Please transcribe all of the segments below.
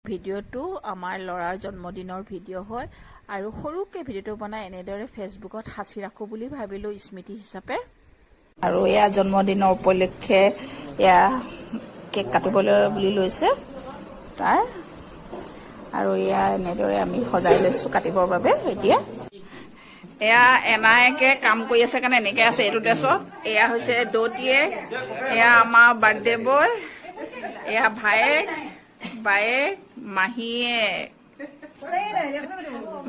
ভিডিঅ'টো আমাৰ ল'ৰাৰ জন্মদিনৰ ভিডিঅ' হয় আৰু সৰুকৈ ভিডিঅ'টো বনাই এনেদৰে ফেচবুকত সাঁচি ৰাখোঁ বুলি ভাবিলোঁ স্মৃতি হিচাপে। আৰু এয়া জন্মদিনৰ উপলক্ষে এয়া কেক কাটিবলৈ বুলি লৈছে তাৰ। আৰু এয়া এনেদৰে আমি সজাই লৈছোঁ কাটিবৰ বাবে। এতিয়া এয়া এনায়েকে কাম কৰি আছে কাৰণে এনেকে আছে এইটো ড্ৰেছত। এয়া হৈছে দৌতিয়ে, এয়া আমাৰ বাৰ্থডে বয়, এয়া ভায়েক, বায়েক, মাহীয়ে,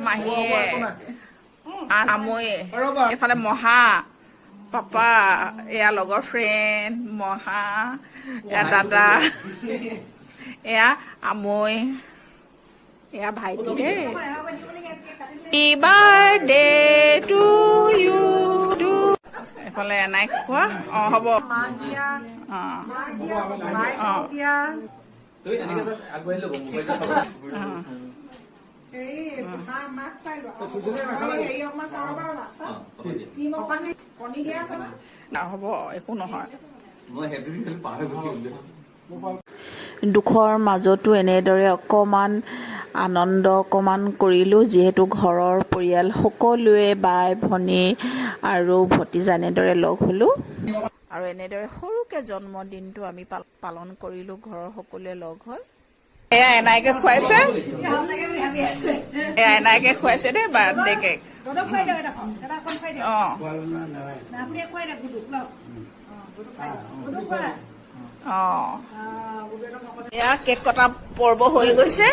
মাহীয়ে, আমৈয়ে, এইফালে মহা, পাপা, এয়া লগৰ ফ্ৰেণ্ড মহা, এয়া দাদা, এয়া আমৈ, এয়া ভাইটি দেই। Birthday to you. এইফালে এনাই খোৱা। অঁ, হ'ব। অঁ অঁ অঁ। হ'ব, একো নহয়। দুখৰ মাজতো এনেদৰে অকণমান আনন্দ অকণমান কৰিলোঁ, যিহেতু ঘৰৰ পৰিয়াল সকলোৱে বাই ভনী আৰু ভতিজা এনেদৰে লগ হ'লোঁ আৰু এনেদৰে সৰুকৈ জন্মদিনটো আমি পালন কৰিলোঁ ঘৰৰ সকলোৱে লগ হৈ। এয়া এনাইকে খুৱাইছে, এয়া এনাইকে খুৱাইছে দেই বাৰ্থডে কেক। অঁ অঁ, এয়া কেক কটা পৰ্ব হৈ গৈছে।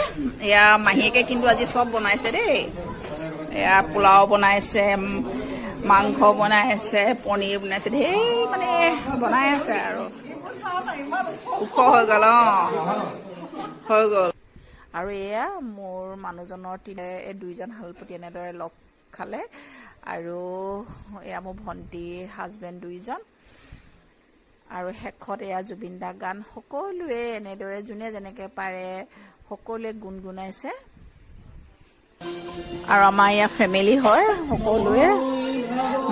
এয়া মাহীয়েকে কিন্তু আজি চব বনাইছে দেই। এয়া পোলাও বনাইছে, মাংস বনাইছে, পনীৰ বনাইছে, ধেৰ মানে বনাই আছে আৰু ওখ হৈ গ'ল। অঁ, হৈ গ'ল। আৰু এয়া মোৰ মানুহজনৰ দুইজন শালপতি এনেদৰে লগ খালে। আৰু এয়া মোৰ ভণ্টি হাজবেণ্ড দুইজন। আৰু শেষত এয়া জুবিন দা গান সকলোৱে এনেদৰে যোনে যেনেকৈ পাৰে সকলোৱে গুণগুণাইছে। আৰু আমাৰ ইয়াৰ ফেমিলি হয় সকলোৱে,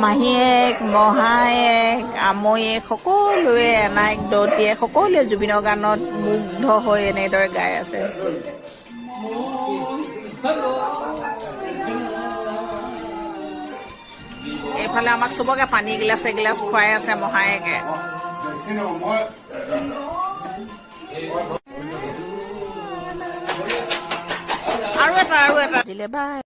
মাহীয়েক, মহায়েক, আমৈয়েক সকলোৱে, এনায়েক, দৌতিয়েক সকলোৱে জুবিনৰ গানত মুগ্ধ হৈ এনেদৰে গাই আছে। এইফালে আমাক চবকে পানী এগিলাচ এগিলাচ খুৱাই আছে মহায়েকে। আৰু এটা আৰু এটা দিলে বাই।